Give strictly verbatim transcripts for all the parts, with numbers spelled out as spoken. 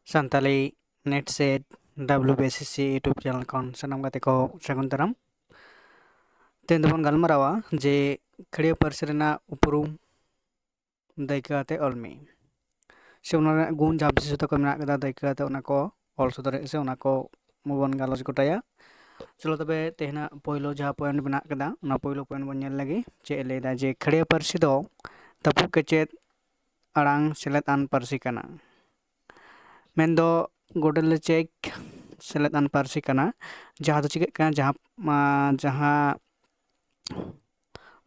Santali NET SET WBCC YouTube channel ᱠᱷᱚᱱ ᱥᱟᱱᱟᱢ ᱜᱟᱛᱮ ᱠᱚ ᱥᱟᱹᱜᱩᱱ ᱫᱟᱨᱟᱢ᱾ ᱛᱮᱦᱮᱧ ᱫᱚᱵᱚᱱ ᱜᱟᱞᱢᱟᱨᱟᱣᱟ ᱡᱮ ᱠᱷᱟᱹᱲᱭᱟᱹ ᱯᱟᱹᱨᱥᱤ ᱨᱮᱱᱟᱜ ᱩᱯᱨᱩᱢ ᱫᱟᱹᱭᱠᱟᱹ ᱟᱛᱮ ᱚᱞ ᱢᱮ᱾ ᱥᱮ ᱚᱱᱟ ᱨᱮᱱᱟᱜ ᱜᱩᱱ ᱡᱟᱦᱟᱸ ᱵᱤᱥᱮᱥᱚᱛᱟ ᱠᱚ ᱢᱮᱱᱟᱜ ᱠᱟᱫᱟ ᱫᱟᱹᱭᱠᱟᱹ ᱟᱛᱮ, ᱚᱱᱟ ᱠᱚ ᱚᱞ ᱥᱚᱫᱚᱨ ᱥᱮ ᱚᱱᱟ ᱠᱚ ᱵᱚᱱ ᱜᱟᱞᱚᱪ ᱜᱚᱴᱟᱭᱟ᱾ ᱪᱚᱞᱚ ᱛᱚᱵᱮ ᱛᱮᱦᱮᱧᱟᱜ ᱯᱳᱭᱞᱳ ᱡᱟᱦᱟᱸ point ᱢᱮᱱᱟᱜ ᱠᱟᱫᱟ, ᱚᱱᱟ ᱯᱳᱭᱞᱳ point ᱵᱚᱱ ᱧᱮᱞ ᱞᱮᱜᱮ᱾ ᱪᱮᱫ ᱮ ᱞᱟᱹᱭᱫᱟ ᱡᱮ ᱠᱷᱟᱹᱲᱭᱟᱹ ᱯᱟᱹᱨᱥᱤ ᱫᱚ ᱛᱟᱹᱯᱩᱜ ᱠᱮᱪᱮᱫ ᱟᱲᱟᱝ ᱥᱮᱞᱮᱫ ᱟᱱ ᱯᱟᱹᱨᱥᱤ ᱠᱟᱱᱟ᱾ ᱢᱮᱱᱫᱚ ᱜᱚᱰᱮᱞᱮᱪᱮᱠ ᱥᱮᱞᱮᱫ ᱟᱱ ᱯᱟᱹᱨᱥᱤ ᱠᱟᱱᱟ᱾ ᱡᱟᱦᱟᱸ ᱫᱚ ᱪᱤᱠᱟᱹᱜ ᱠᱟᱱᱟ, ᱡᱟᱦᱟᱸ, ᱟᱸ, ᱡᱟᱦᱟᱸ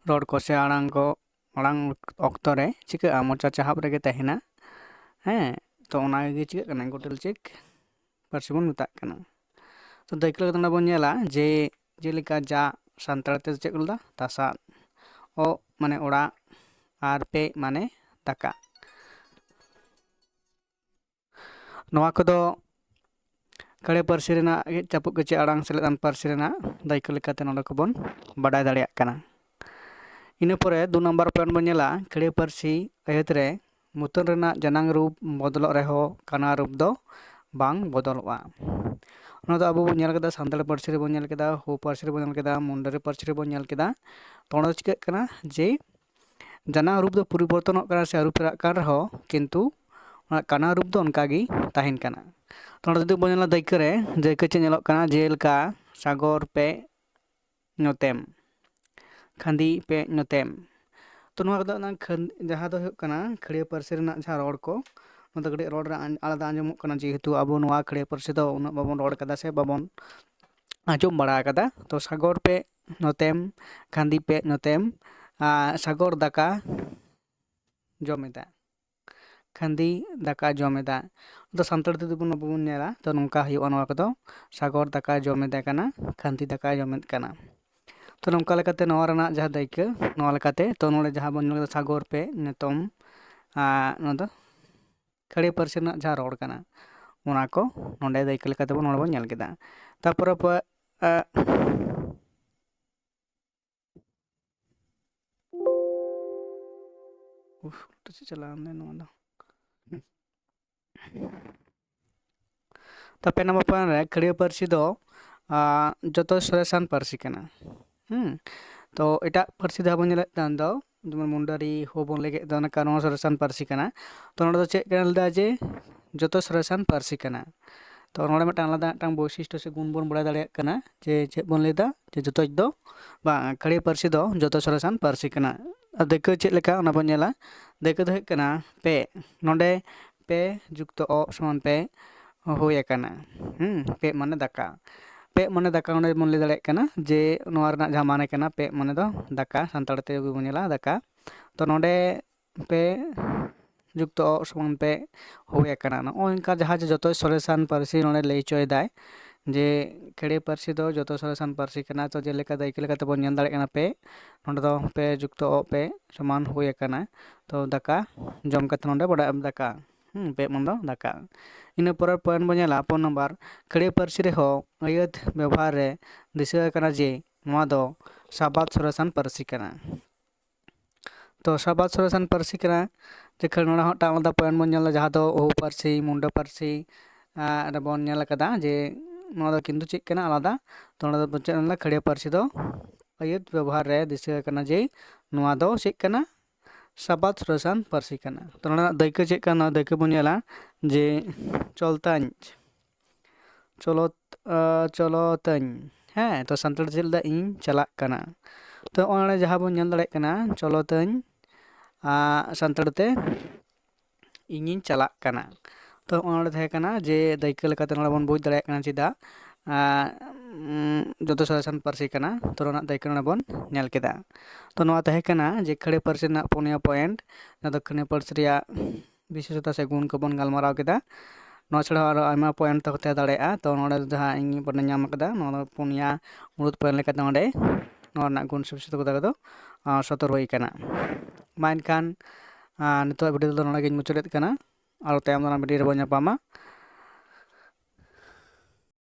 ᱨᱚᱲ ᱠᱚ ᱥᱮ ᱟᱲᱟᱝ ᱠᱚ, ᱟᱲᱟᱝ ᱚᱠᱛᱚ ᱨᱮ ᱪᱤᱠᱟᱹᱜᱼᱟ, ᱢᱚᱪᱟ ᱪᱟᱦᱟᱵ ᱨᱮᱜᱮ ᱛᱟᱦᱮᱱᱟ᱾ ᱦᱮᱸ, ᱛᱚ ᱚᱱᱟ ᱜᱮ ᱪᱤᱠᱟᱹᱜ ᱠᱟᱱᱟ, ᱜᱚᱰᱮᱞᱮᱪᱮᱠ ᱯᱟᱹᱨᱥᱤ ᱵᱚᱱ ᱢᱮᱛᱟᱜ ᱠᱟᱱᱟ᱾ ᱛᱚ ᱫᱟᱹᱭᱠᱟᱹ ᱞᱮᱠᱟᱛᱮ ᱱᱚᱰᱮ ᱵᱚᱱ ᱧᱮᱞᱟ ᱡᱮ ᱡᱮᱞᱮᱠᱟ ᱡᱟ ᱥᱟᱱᱛᱟᱲ ᱛᱮ ᱪᱮᱫ ᱠᱚ ᱞᱟᱹᱭᱫᱟ, ᱛᱟᱥᱟᱫ᱾ ᱚ ᱢᱟᱱᱮ ᱚᱲᱟᱜ, ᱟᱨ ᱯᱮ ᱢᱟᱱᱮ ᱫᱟᱠᱟ᱾ ᱱᱚᱣᱟ ᱠᱚᱫᱚ ᱠᱷᱟᱹᱲᱭᱟᱹ ᱯᱟᱹᱨᱥᱤ ᱨᱮᱱᱟᱜ ᱪᱟᱹᱯᱩᱫ ᱠᱮᱪᱮᱫ ᱟᱲᱟᱝ ᱥᱮᱞᱮᱫ ᱟᱱ ᱯᱟᱹᱨᱥᱤ ᱨᱮᱱᱟᱜ ᱫᱟᱹᱭᱠᱟᱹ ᱞᱮᱠᱟᱛᱮ ᱱᱚᱰᱮ ᱠᱚᱵᱚᱱ ᱵᱟᱰᱟᱭ ᱫᱟᱲᱮᱭᱟᱜ ᱠᱟᱱᱟ᱾ ᱤᱱᱟᱹ ᱯᱚᱨᱮ ᱫᱩ ᱱᱟᱢᱵᱟᱨ point ᱵᱚᱱ ᱧᱮᱞᱟ, ᱠᱷᱟᱹᱲᱭᱟᱹ ᱯᱟᱹᱨᱥᱤ ᱟᱹᱭᱟᱹᱛ ᱨᱮ ᱢᱩᱛᱟᱹᱱ ᱨᱮᱱᱟᱜ ᱡᱟᱱᱟᱝ ᱨᱩᱯ ᱵᱚᱫᱚᱞᱚᱜ ᱨᱮᱦᱚᱸ ᱠᱟᱱᱟ ᱨᱩᱯ ᱫᱚ ᱵᱟᱝ ᱵᱚᱫᱚᱞᱚᱜᱼᱟ᱾ ᱚᱱᱟ ᱫᱚ ᱟᱵᱚ ᱵᱚᱱ ᱧᱮᱞ ᱠᱮᱫᱟ, ᱥᱟᱱᱛᱟᱲ ᱯᱟᱹᱨᱥᱤ ᱨᱮᱵᱚᱱ ᱧᱮᱞ ᱠᱮᱫᱟ, ᱦᱳ ᱯᱟᱹᱨᱥᱤ ᱨᱮᱵᱚᱱ ᱧᱮᱞ ᱠᱮᱫᱟ, ᱢᱩᱱᱰᱟᱹᱨᱤ ᱯᱟᱹᱨᱥᱤ ᱨᱮᱵᱚᱱ ᱧᱮᱞ ᱠᱮᱫᱟ᱾ ᱛᱚ ᱚᱸᱰᱮ ᱫᱚ ᱪᱤᱠᱟᱹᱜ ᱠᱟᱱᱟ ᱡᱮ ᱡᱟᱱᱟᱝ ᱨᱩᱯ ᱫᱚ ᱯᱚᱨᱤᱵᱚᱨᱛᱚᱱᱚᱜ ᱠᱟᱱᱟ ᱥᱮ ᱟᱹᱨᱩ ᱯᱷᱮᱨᱟᱜ ᱠᱟᱱ ᱨᱮᱦᱚᱸ, ᱠᱤᱱᱛᱩ ᱚᱱᱟ ᱠᱟᱱᱟ ᱨᱩᱯ ᱫᱚ ᱚᱱᱠᱟ ᱜᱮ ᱛᱟᱦᱮᱱ ᱠᱟᱱᱟ᱾ ᱛᱚ ᱱᱚᱰᱮ ᱡᱩᱫᱤ ᱵᱚᱱ ᱧᱮᱞᱟ ᱫᱟᱹᱭᱠᱟᱹ ᱨᱮ, ᱫᱟᱹᱭᱠᱟᱹ ᱪᱮᱫ ᱧᱮᱞᱚᱜ ᱠᱟᱱᱟ? ᱡᱮᱞᱮᱠᱟ ᱥᱟᱜᱚᱨ ᱯᱮ ᱧᱚᱛᱮᱢ, ᱠᱷᱟᱸᱫᱤ ᱯᱮ ᱧᱚᱛᱮᱢ᱾ ᱛᱚ ᱱᱚᱣᱟ ᱠᱚᱫᱚ ᱚᱱᱟ ᱠᱷᱟᱹᱱ-, ᱡᱟᱦᱟᱸ ᱫᱚ ᱦᱩᱭᱩᱜ ᱠᱟᱱᱟ ᱠᱷᱟᱹᱲᱭᱟᱹ ᱯᱟᱹᱨᱥᱤ ᱨᱮᱱᱟᱜ ᱡᱟᱦᱟᱸ ᱨᱚᱲ ᱠᱚ, ᱱᱚᱣᱟ ᱫᱚ ᱠᱟᱹᱴᱤᱡ ᱨᱚᱲ ᱨᱮ ᱟᱞᱟᱫᱟ ᱟᱸᱡᱚᱢᱚᱜ ᱠᱟᱱᱟ, ᱡᱮᱦᱮᱛᱩ ᱟᱵᱚ ᱱᱚᱣᱟ ᱠᱷᱟᱹᱲᱭᱟᱹ ᱯᱟᱹᱨᱥᱤ ᱫᱚ ᱩᱱᱟᱹᱜ ᱵᱟᱵᱚᱱ ᱨᱚᱲ ᱠᱟᱫᱟ ᱥᱮ ᱵᱟᱵᱚᱱ ᱟᱸᱡᱚᱢ ᱵᱟᱲᱟ ᱟᱠᱟᱫᱟ᱾ ᱛᱚ ᱥᱟᱜᱚᱨ ᱯᱮ ᱧᱚᱛᱮᱢ, ᱠᱷᱟᱸᱫᱤ ᱯᱮ ᱧᱚᱛᱮᱢ, ᱟᱨ ᱥᱟᱜᱚᱨ ᱫᱟᱠᱟ ᱡᱚᱢ ᱮᱫᱟ, ᱠᱷᱟᱸᱫᱤ ᱫᱟᱠᱟ ᱡᱚᱢ ᱮᱫᱟ᱾ ᱟᱫᱚ ᱥᱟᱱᱛᱟᱲ ᱛᱮ ᱡᱩᱫᱤ ᱵᱚᱱ, ᱟᱵᱚ ᱵᱚᱱ ᱧᱮᱞᱟ, ᱛᱚ ᱱᱚᱝᱠᱟ ᱦᱩᱭᱩᱜᱼᱟ ᱱᱚᱣᱟ ᱠᱚᱫᱚ, ᱥᱟᱜᱚᱨ ᱫᱟᱠᱟ ᱡᱚᱢ ᱮᱫᱟ ᱠᱟᱱᱟ, ᱠᱷᱟᱸᱫᱤ ᱫᱟᱠᱟ ᱡᱚᱢᱮᱫ ᱠᱟᱱᱟ᱾ ᱛᱚ ᱱᱚᱝᱠᱟ ᱞᱮᱠᱟᱛᱮ ᱱᱚᱣᱟ ᱨᱮᱱᱟᱜ ᱡᱟᱦᱟᱸ ᱫᱟᱹᱭᱠᱟᱹ, ᱱᱚᱣᱟ ᱞᱮᱠᱟᱛᱮ, ᱛᱚ ᱱᱚᱰᱮ ᱡᱟᱦᱟᱸ ᱵᱚᱱ ᱧᱮᱞ ᱠᱮᱫᱟ ᱥᱟᱜᱚᱨ ᱯᱮ ᱧᱩᱛᱩᱢ, ᱟᱨ ᱱᱚᱣᱟ ᱫᱚ ᱠᱷᱟᱹᱲᱭᱟᱹ ᱯᱟᱹᱨᱥᱤ ᱨᱮᱱᱟᱜ ᱡᱟᱦᱟᱸ ᱨᱚᱲ ᱠᱟᱱᱟ, ᱚᱱᱟ ᱠᱚ ᱱᱚᱰᱮ ᱫᱟᱹᱭᱠᱟᱹ ᱞᱮᱠᱟᱛᱮ ᱵᱚᱱ, ᱱᱚᱰᱮ ᱵᱚᱱ ᱧᱮᱞ ᱠᱮᱫᱟ᱾ ᱛᱟᱨᱯᱚᱨᱮ ᱯᱚ-, ᱮ, ᱩᱯᱷ, ᱚᱠᱟ ᱥᱮᱫ ᱪᱟᱞᱟᱣ ᱮᱱᱟ ᱱᱚᱣᱟ ᱫᱚ? ᱛᱚ ᱯᱮ ᱱᱚᱢᱵᱚᱨ ᱯᱚᱭᱮᱱᱴ ᱨᱮ ᱠᱷᱟᱹᱲᱭᱟᱹ ᱯᱟᱹᱨᱥᱤ ᱫᱚ ᱟᱸ, ᱡᱚᱛᱚ ᱥᱚᱨᱮᱥᱟᱱ ᱯᱟᱹᱨᱥᱤ ᱠᱟᱱᱟ᱾ ᱦᱩᱸ, ᱛᱚ ᱮᱴᱟᱜ ᱯᱟᱹᱨᱥᱤ ᱡᱟᱦᱟᱸ ᱵᱚᱱ ᱧᱮᱞᱮᱫ ᱠᱟᱱ ᱫᱚ, ᱡᱮᱢᱚᱱ ᱢᱩᱱᱰᱟᱨᱤ ᱦᱳ ᱵᱚᱱ ᱞᱟᱹᱭ ᱠᱮᱫ ᱫᱚ, ᱚᱱᱟ ᱠᱟᱨᱚᱱ ᱥᱚᱨᱮᱥᱟᱱ ᱯᱟᱹᱨᱥᱤ ᱠᱟᱱᱟ᱾ ᱛᱚ ᱱᱚᱰᱮ ᱫᱚ ᱪᱮᱫ ᱠᱟᱱᱟ ᱞᱟᱹᱭᱫᱟ ᱡᱮ ᱡᱚᱛᱚ ᱥᱚᱨᱮᱥᱟᱱ ᱯᱟᱹᱨᱥᱤ ᱠᱟᱱᱟ᱾ ᱛᱚ ᱱᱚᱰᱮ ᱢᱤᱫᱴᱟᱝ ᱟᱞᱟᱫᱟ ᱢᱤᱫᱴᱟᱝ ᱵᱳᱭᱥᱤᱥᱴᱚ ᱥᱮ ᱜᱩᱱ ᱵᱚᱱ ᱵᱟᱲᱟᱭ ᱫᱟᱲᱮᱭᱟᱜ ᱠᱟᱱᱟ ᱡᱮ ᱪᱮᱫ ᱵᱚᱱ ᱞᱟᱹᱭᱫᱟ, ᱡᱮ ᱡᱚᱛᱚ ᱫᱚ ᱵᱟᱝ, ᱠᱷᱟᱹᱲᱭᱟᱹ ᱯᱟᱹᱨᱥᱤ ᱫᱚ ᱡᱚᱛᱚ ᱥᱚᱨᱮᱥᱟᱱ ᱯᱟᱹᱨᱥᱤ ᱠᱟᱱᱟ᱾ ᱟᱨ ᱫᱟᱹᱭᱠᱟᱹ ᱪᱮᱫ ᱞᱮᱠᱟ ᱚᱱᱟ ᱵᱚᱱ ᱧᱮᱞᱟ᱾ ᱫᱟᱹᱭᱠᱟᱹ ᱫᱚ ᱦᱩᱭᱩᱜ ᱠᱟᱱᱟ ᱯᱮ, ᱱᱚᱰᱮ ᱯᱮ ᱡᱩᱠᱛᱚ ᱚ ᱥᱚᱢᱟᱱ ᱯᱮ ᱦᱩᱭ ᱟᱠᱟᱱᱟ᱾ ᱦᱩᱸ, ᱯᱮ ᱢᱟᱱᱮ ᱫᱟᱠᱟ᱾ ᱯᱮ ᱢᱟᱱᱮ ᱫᱟᱠᱟ ᱱᱚᱰᱮ ᱵᱚᱱ ᱞᱟᱹᱭ ᱫᱟᱲᱮᱭᱟᱜ ᱠᱟᱱᱟ ᱡᱮ ᱱᱚᱣᱟ ᱨᱮᱱᱟᱜ ᱡᱟᱦᱟᱸ ᱢᱟᱱᱮ ᱠᱟᱱᱟ, ᱯᱮ ᱢᱟᱱᱮ ᱫᱚ ᱫᱟᱠᱟ, ᱥᱟᱱᱛᱟᱲ ᱛᱮ ᱡᱩᱫᱤ ᱵᱚᱱ ᱧᱮᱞᱟ ᱫᱟᱠᱟ᱾ ᱛᱚ ᱱᱚᱰᱮ ᱯᱮ ᱡᱩᱠᱛᱚ ᱚ ᱥᱚᱢᱟᱱ ᱯᱮ ᱦᱩᱭ ᱟᱠᱟᱱᱟ᱾ ᱱᱚᱜᱼᱚᱭ ᱱᱚᱝᱠᱟ ᱡᱟᱦᱟᱸ ᱡᱮ ᱡᱚᱛᱚ ᱥᱚᱨᱮᱥᱟᱱ ᱯᱟᱹᱨᱥᱤ ᱱᱚᱰᱮ ᱞᱟᱹᱭ ᱦᱚᱪᱚᱭᱮᱫᱟᱭ ᱡᱮ ᱠᱷᱟᱹᱲᱭᱟᱹ ᱯᱟᱹᱨᱥᱤ ᱫᱚ ᱡᱚᱛᱚ ᱥᱚᱨᱮᱥᱟᱱ ᱯᱟᱹᱨᱥᱤ ᱠᱟᱱᱟ᱾ ᱛᱚ ᱡᱮᱞᱮᱠᱟ ᱫᱟᱹᱭᱠᱟᱹ ᱞᱮᱠᱟᱛᱮ ᱵᱚᱱ ᱧᱮᱞ ᱫᱟᱲᱮᱭᱟᱜ ᱠᱟᱱᱟ ᱯᱮ, ᱱᱚᱰᱮ ᱫᱚ ᱯᱮ ᱡᱩᱠᱛᱚ ᱚ ᱯᱮ ᱥᱚᱢᱟᱱ ᱦᱩᱭ ᱟᱠᱟᱱᱟ᱾ ᱛᱚ ᱫᱟᱠᱟ ᱡᱚᱢ ᱠᱟᱛᱮ ᱱᱚᱰᱮ ᱵᱟᱰᱟᱭ ᱫᱟᱠᱟ, ᱦᱩᱸ, ᱯᱮ ᱢᱟᱱᱮ ᱫᱚ ᱫᱟᱠᱟ᱾ ᱤᱱᱟᱹ ᱯᱚᱨᱮ ᱯᱚᱭᱮᱱᱴ ᱵᱚᱱ ᱧᱮᱞᱟ ᱯᱩᱱ ᱱᱟᱢᱵᱟᱨ, ᱠᱷᱟᱹᱲᱭᱟᱹ ᱯᱟᱹᱨᱥᱤ ᱨᱮᱦᱚᱸ ᱟᱹᱭᱟᱹᱛ ᱵᱮᱵᱚᱦᱟᱨ ᱨᱮ ᱫᱤᱥᱟᱹ ᱟᱠᱟᱱᱟ ᱡᱮ ᱱᱚᱣᱟ ᱫᱚ ᱥᱟᱵᱟᱫ ᱥᱚᱨᱮᱥᱟᱱ ᱯᱟᱹᱨᱥᱤ ᱠᱟᱱᱟ᱾ ᱛᱚ ᱥᱟᱵᱟᱫ ᱥᱚᱨᱮᱥᱟᱱ ᱯᱟᱹᱨᱥᱤ ᱠᱟᱱᱟ᱾ ᱡᱮᱠᱷᱟᱱ ᱱᱚᱰᱮ ᱦᱚᱸ ᱢᱤᱫᱴᱟᱝ ᱟᱞᱟᱫᱟ ᱯᱚᱭᱮᱱᱴ ᱵᱚᱱ ᱧᱮᱞᱟ, ᱡᱟᱦᱟᱸ ᱫᱚ ᱦᱳ ᱯᱟᱹᱨᱥᱤ, ᱢᱩᱱᱰᱟᱹ ᱯᱟᱹᱨᱥᱤ ᱟᱸ, ᱨᱮᱵᱚᱱ ᱧᱮᱞ ᱟᱠᱟᱫᱟ ᱡᱮ ᱱᱚᱣᱟ ᱫᱚ ᱠᱤᱱᱛᱩ ᱪᱮᱫ ᱠᱟᱱᱟ ᱟᱞᱟᱫᱟ᱾ ᱛᱚ ᱱᱚᱰᱮ ᱫᱚ ᱪᱮᱫ ᱢᱮᱱᱫᱟ, ᱠᱷᱟᱹᱲᱭᱟᱹ ᱯᱟᱹᱨᱥᱤ ᱫᱚ ᱟᱹᱭᱟᱹᱛ ᱵᱮᱵᱚᱦᱟᱨ ᱨᱮ ᱫᱤᱥᱟᱹ ᱟᱠᱟᱱᱟ ᱡᱮ ᱱᱚᱣᱟ ᱫᱚ ᱪᱮᱫ ᱠᱟᱱᱟ, ᱥᱟᱵᱟᱫ ᱥᱚᱨᱮᱥᱟᱱ ᱯᱟᱹᱨᱥᱤ ᱠᱟᱱᱟ᱾ ᱛᱚ ᱱᱚᱰᱮᱱᱟᱜ ᱫᱟᱹᱭᱠᱟᱹ ᱪᱮᱫ ᱠᱟᱱᱟ, ᱫᱟᱹᱭᱠᱟᱹ ᱵᱚᱱ ᱧᱮᱞᱟ ᱡᱮ ᱪᱚᱞᱛᱟᱧ, ᱪᱚᱞᱚᱛ, ᱟᱸ, ᱪᱚᱞᱚᱛᱟᱹᱧ᱾ ᱦᱮᱸ, ᱛᱚ ᱥᱟᱱᱛᱟᱲ ᱛᱮ ᱪᱮᱫ ᱞᱮᱠᱟ, ᱤᱧ ᱪᱟᱞᱟᱜ ᱠᱟᱱᱟ᱾ ᱛᱚ ᱱᱚᱜᱼᱚᱭ ᱱᱚᱰᱮ ᱡᱟᱦᱟᱸ ᱵᱚᱱ ᱧᱮᱞ ᱫᱟᱲᱮᱭᱟᱜ ᱠᱟᱱᱟ, ᱪᱚᱞᱚᱛᱟᱹᱧ, ᱟᱸ, ᱥᱟᱱᱛᱟᱲ ᱛᱮ ᱤᱧᱤᱧ ᱪᱟᱞᱟᱜ ᱠᱟᱱᱟ᱾ ᱛᱚ ᱱᱚᱜᱼᱚᱭ ᱱᱚᱰᱮ ᱛᱟᱦᱮᱸ ᱠᱟᱱᱟ ᱡᱮ ᱫᱟᱹᱭᱠᱟᱹ ᱞᱮᱠᱟᱛᱮ ᱱᱚᱰᱮ ᱵᱚᱱ ᱵᱩᱡᱽ ᱫᱟᱲᱮᱭᱟᱜ ᱠᱟᱱᱟ ᱪᱮᱫᱟᱜ, ᱟᱸ, ᱩᱸ, ᱡᱚᱛᱚ ᱥᱚᱨᱮᱥᱟᱱ ᱯᱟᱹᱨᱥᱤ ᱠᱟᱱᱟ᱾ ᱛᱚ ᱱᱚᱣᱟ ᱫᱟᱹᱭᱠᱟᱹ ᱱᱚᱰᱮ ᱵᱚᱱ ᱧᱮᱞ ᱠᱮᱫᱟ᱾ ᱛᱚ ᱱᱚᱣᱟ ᱛᱟᱦᱮᱸ ᱠᱟᱱᱟ ᱡᱮ ᱠᱷᱟᱹᱲᱭᱟᱹ ᱯᱟᱹᱨᱥᱤ ᱨᱮᱱᱟᱜ ᱯᱩᱱᱭᱟ ᱯᱚᱭᱮᱱᱴ, ᱡᱟᱦᱟᱸ ᱫᱚ ᱠᱷᱟᱹᱲᱭᱟᱹ ᱯᱟᱹᱨᱥᱤ ᱨᱮᱭᱟᱜ ᱵᱤᱥᱮᱥᱚᱛᱟ ᱥᱮ ᱜᱩᱱ ᱠᱚᱵᱚᱱ ᱜᱟᱞᱢᱟᱨᱟᱣ ᱠᱮᱫᱟ᱾ ᱱᱚᱣᱟ ᱪᱷᱟᱲᱟ ᱟᱨᱚ ᱟᱭᱢᱟ ᱯᱚᱭᱮᱱᱴ ᱛᱟᱦᱮᱸ ᱫᱟᱲᱮᱭᱟᱜᱼᱟ᱾ ᱛᱚ ᱱᱚᱰᱮ ᱡᱟᱦᱟᱸ ᱤᱧ ᱯᱚᱭᱮᱱᱴ ᱧᱟᱢ ᱟᱠᱟᱫᱟ, ᱱᱚᱣᱟ ᱫᱚ ᱯᱩᱱᱭᱟ ᱢᱩᱲᱩᱫ ᱯᱚᱭᱮᱱᱴ ᱞᱮᱠᱟᱛᱮ ᱱᱚᱰᱮ ᱱᱚᱣᱟ ᱨᱮᱱᱟᱜ ᱜᱩᱱ ᱥᱮ ᱵᱤᱥᱮᱥᱚᱛᱟ ᱠᱚᱫᱚ, ᱟᱸ, ᱥᱚᱫᱚᱨ ᱦᱩᱭ ᱟᱠᱟᱱᱟ᱾ ᱢᱟ ᱮᱱᱠᱷᱟᱱ, ᱟᱸ, ᱱᱤᱛᱚᱜ ᱵᱷᱤᱰᱤᱭᱳ ᱫᱚ ᱱᱚᱰᱮ ᱜᱤᱧ ᱢᱩᱪᱟᱹᱫᱮᱫ ᱠᱟᱱᱟ᱾ ᱟᱨᱚ ᱛᱟᱭᱚᱢ ᱫᱟᱨᱟᱢ ᱵᱷᱤᱰᱤᱭᱳ ᱨᱮᱵᱚᱱ ᱧᱟᱯᱟᱢᱟ᱾